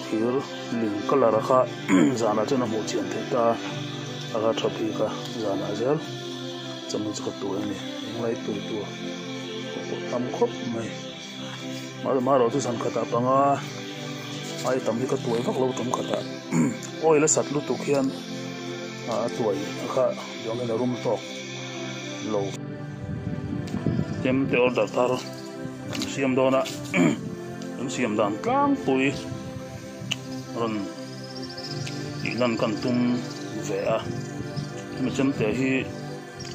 Thir ling colour a kha zanah chuan a hmuh chian theih ta a, a kha tha bik a zanah zel chawhnu chu ka tuai a ni englai tui tur pawh tam khawp mai amaherawh chu zan khatah panga ai tam hi ka tuai vak lo tum khatah oil a sat lutuk hian a tuai a kha zawng hian a rum tawk lo. Chem te order thar an siam dawn a an siam dan tlangpui rawn tih lan kan tum ve a hemi chemte hi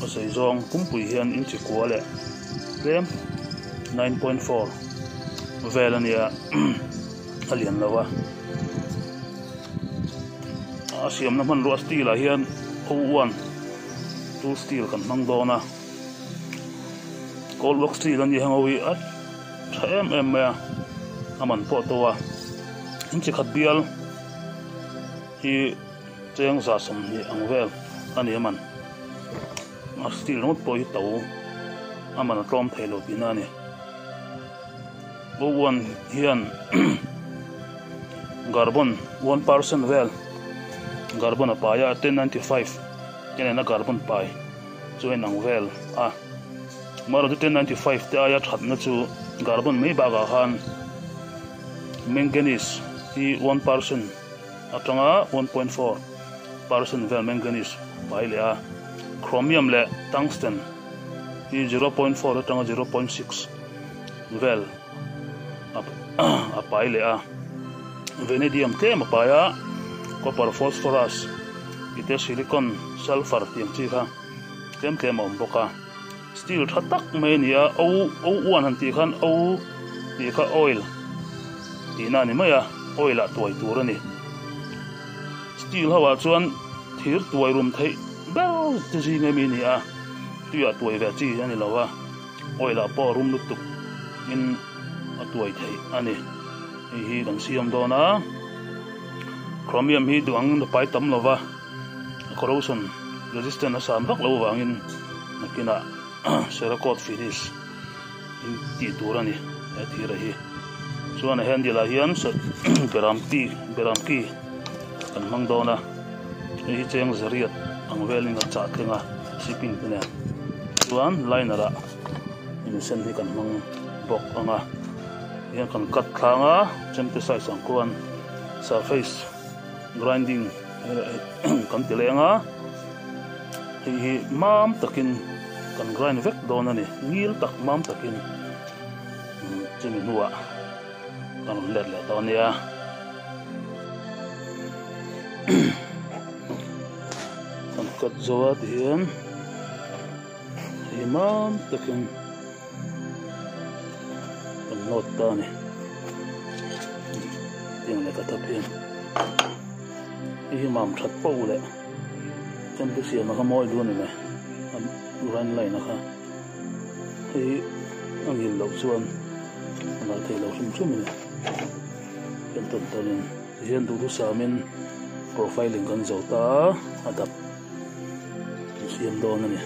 a sawi zawng pumpui hian inchi kua leh tlem 9.4 vel a nia a lian lo a a siamna hmanrua steel ah hian 01 tool steel kan hmang dawn a. Cold box steel a ni heng ho hi a tha em em mai a a man pawh to a in chi khat bial hi cheng za 20 ang vel a ni a man a steel ringawt pawh hi to a man a tlawm thei lo tihna a ni 01 hian carbon 1% vel carbon a pai a 1095 te nena carbon pai. Chu en ang vel a. Maruti 1095 te aia thatna chu carbon mai bakah khan manganese hi 1% atanga 1.4% vel manganese pai leh a, chromium leh tungsten hi 0.4 atanga 0.6 vel a pai leh a, vanadium tlem a pai a, copper, phosphorus tih te silicon, sulphur tih ang chi kha tlem tlem a awm bawk a, steel tha tak mai a ni a, O O one han tih khan O tih kha oil tihna a ni mai a, oil ah tuai tur a ni. Steel ho ah chuan thir tuai rum theih ber te zing emi a ni a, tuiah tuai ve chi a ni lo a. Oil ah pawh rum lutuk in a tuai theih a ni. Hei hi kan siam dawn a, chromium hi duh ang a pai tam lo va, a corrosion resistant a san vak lo avangin nakinah cerakote finish in tih tur a ni he thira hi. Chuan a handle ah hian beram ki beram ki kan hmang dawn a. Hei hi cheng zariat ang velin a chah thleng a shipping te nen chuan liner ah insen hi kan hmang bawk ang a hian kan cut thlang a chemte size ang khuan surface grinding kan ti leng a hei hi mam takin kan grind vek dawn a ni ngil tak mam takin chumi hnuah kan rawn let leh tawh a nia. Kan cut zo a ti hian hei mam takin kan nawt ta a ni tiang leh ka thap hian hei hi mam that poh leh chemte siam a kha mawi duh a ni mai a line line a kha hei a ngil loh chuan a nalh thei lo hrim hrim a ni en tawn tawn in. Tihian duhdusamin profiling kan zo ta a, a dap kan siam dawn a ni.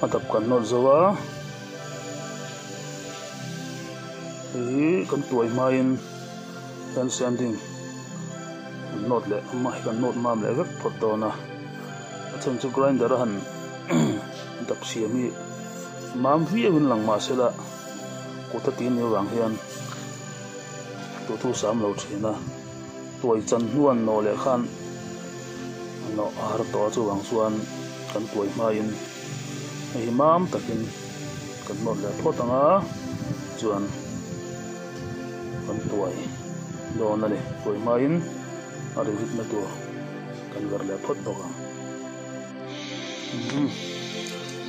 A dap kan nawt zo a. Hei hi kan tuai hmain hand sanding kan nawt leh a hi kan nawt mam leh vek phawt dawn a a chhan chu grinder a han dap siam hi mam viau in lang mah sela kut a tih ni avang hian duhthu sam lo thin a tuai chan hnuan nawh leh khan a nawh a har tawh a chuvang chuan kan tuai hmain hei hi mam takin. Kan nawt leh phawt ang a, chuan kan tuai dawn a ni. Tuai hmain a ri ritna tur kan ver leh phawt bawk ang.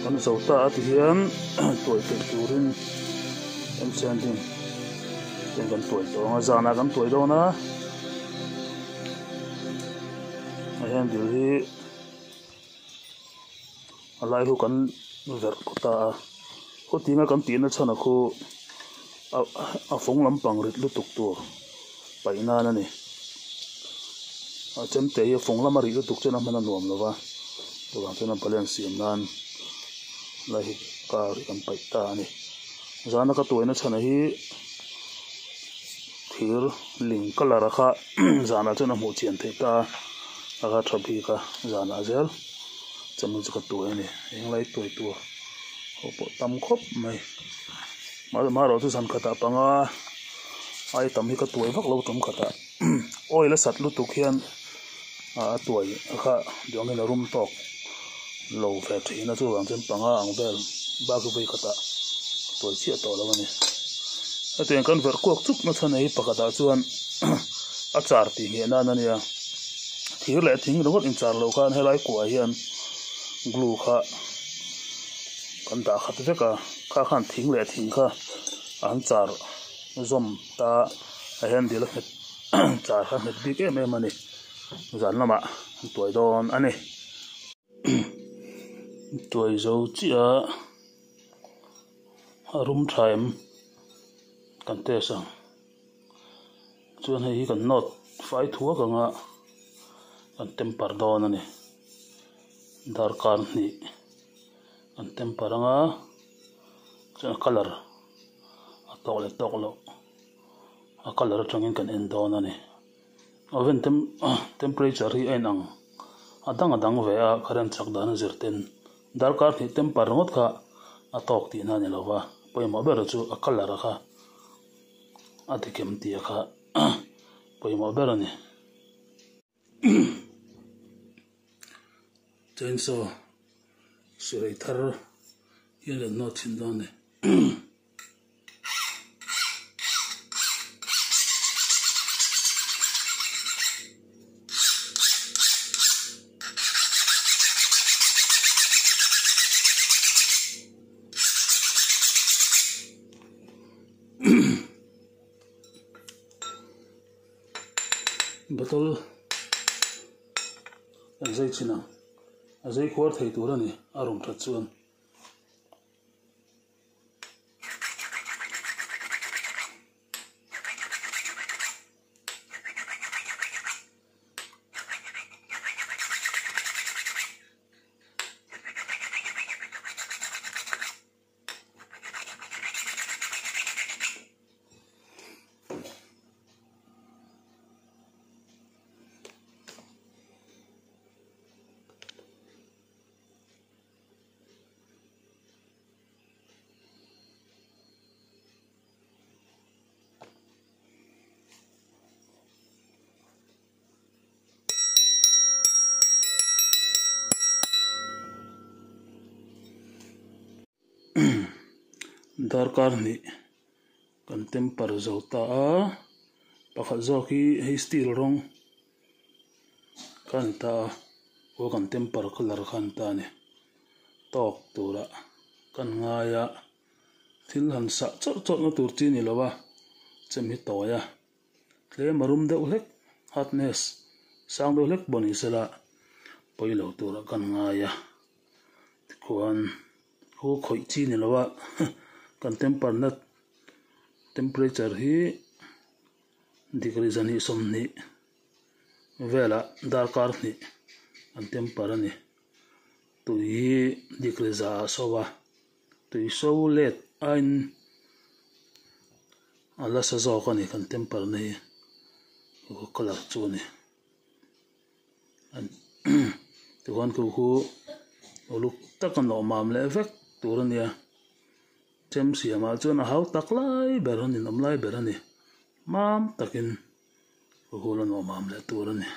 Kan zo ta a ti hian tuai theih turin em sanding ten kan tuai tawh ang a, zanah kan tuai dawn a, a handle hi. A lai hu kan verh kawt ta a, khawtinga kan tihna chhan a khu a fawng lampang rit lutuk tur. paih nan a ni. A chemte hi a fawng lama rih lutuk chuan a hman a nuam lo va, chuvang chuan a balance siam nan lai hi kar hi kan paih ta a ni. Zana ka tuaina chhana hi thir ling colour a kha zanah chuan a hmuh chian theih ta a, a kha tha bik a zanah zel chemna chu ka tuai a ni. Englai tuai tur ho pawh tam khawp mai. Amaherawh chu zan khatah panga ai tam hi ka tuai vak lo tum khatah oil a sat lutuk hian a tuai a kha duangin a rum tawk lo ve thin a chuvang chuan panga ang vel bak hi vawi khatah tuai chiah tawh lo a ni. Hetiang kan verh kuak chuk na chhan hi pakhatah chuan a char tih ngheh nan a nia thir leh thing ringawt inchar loh khan helai kuah hian glue kha kan dah khat vek a kha khan thing leh thing kha an char zawm ta a handle a nghet char kha nghet bik em em a ni zan lamah an tuai dawn a ni tuai zo chiah a a rum tha em kan test ang chuan hei hi kan nawt fai thuak ang a kan temper dawn a ni darkar hnih an temper ang a chuan a colour a tawk leh tawk loh a colour atangin kan en dawn a ni oven tem temperature hi a inang a dang a dang ve a current chak dan a zir ten darkar hnih temper ringawt kha a tawk tihna a ni lo va pawimawh ber chu a colour a kha a dikem tih a kha pawimawh ber a ni. Chainsaw suhrei thar hian kan nawt thin dawn a ni. Bottle an zai chin ang a zai khuar thei tur a ni a rawn that chuan. Darkar hnih kan temper zo ta a pakhat zawk hi hei steel rawng kha a ni ta a aw kan temper colour kha a ni ta a ni tawk turah kan ngai a thil han sah chawrh chawrh na tur chi a ni lo a chem hi tawi a. Tlem a rum deuh hlek, hardness sang deuh hlek pawh ni sela pawi lo turah kan ngai a. Tikhuan hu khawih chi ni lova kan temper na temperature hi degree zahnih sawmhnih velah darkar hnih an temper a ni. Tui hi degree za ah so a, tui so let aiin A la sa zawk a ni kan temper na hi colour chu a ni tichuan khu khu uluk tak a nawh mam leh vek tur a nia chem siamah chuan a hau tak lai ber a ninawm lai ber a ni mam takin khu khu la nawh mam leh tur a ni.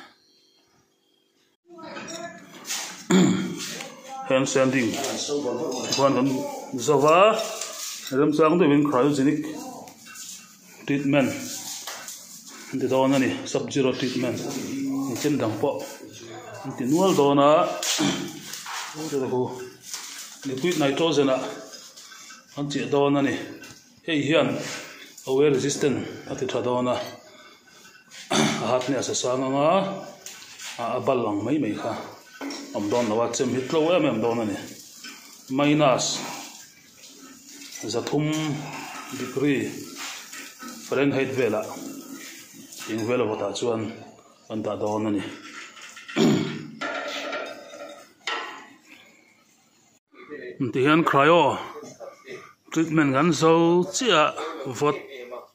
Hand sanding chuan kan zova remchang deuhin cryogenic treatment an ti dawn a ni sub zero treatment engchen dang pawh an ti nual dawn a liquid nitrogen ah an chiah dawn a ni hei hian a wear resistant a ti tha dawn a. A hardness a sang ang a a bal ang mai mai kha awm dawn lo a chem hi tlo em em dawn a ni minus zathum degree fahrenheit velah Ching vel vawtah chuan kan dah dawn a ni. Tihian cryo treatment kan zo chiah a vawt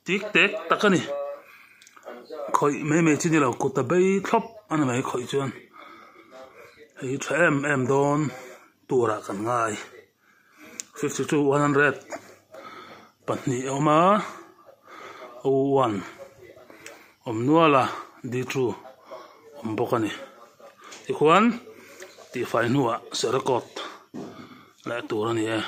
tik tek tak a ni. Khawih mai mai chi ni lo kut a bei thlawp a ni mai khawih chuan hei hi tha em em dawn turah kan ngai. 52 100 pahnih a awm a o one awm nual a d two awm bawk a ni tikhuan tihfai hnuah se record leh tur a ni e.